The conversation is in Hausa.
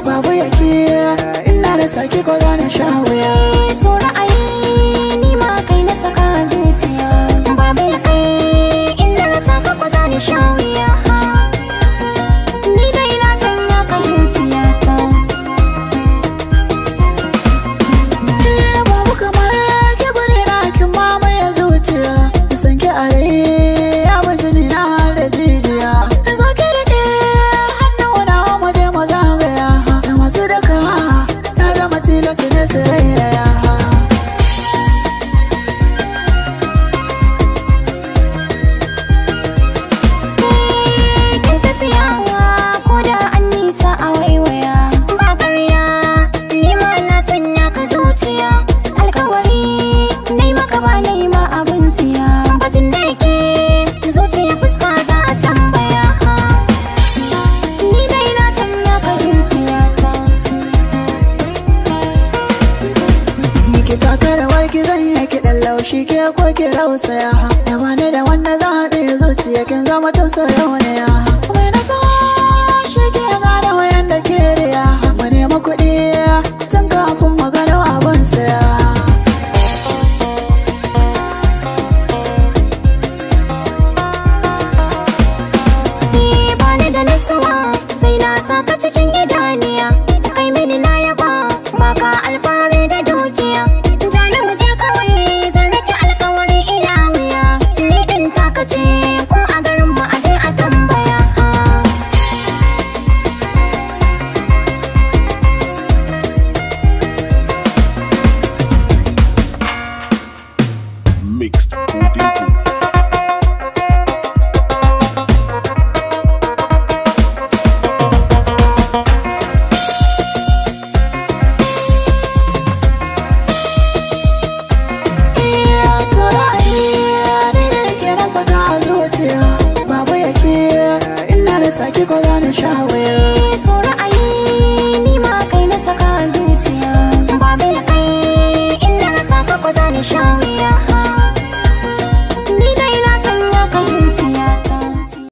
Babu yake ina da saki ko zan sha wuya. So ra'ayi ni ma kai na saka zuciya. Babu yake ina rasa ka ko zan sha wuya. Ni dai na sanya ka zuciyata. Babu kamar ke gure na kin mamaye zuciya. San ki a rai ya bijini na har da jijiya. Zo ki rike hannu na mu je mu zagaya. Da masu daka ta zama tilas ne su rairaya. Kin tafiya ko da an nisa a waiwaya. Ba karya ni ma na sanya ka zuciya. Alkawari nai maka ba nai ma abun siya. Batun da yake zuciya fuska za a tambaya. Ni dai na sanya ka zuciyata. Ki taka rawar ki zan yi kiɗan laushi ke ko ki rausaya. Da wani da wanda za a ɗaya zuciya kin zama tausaya.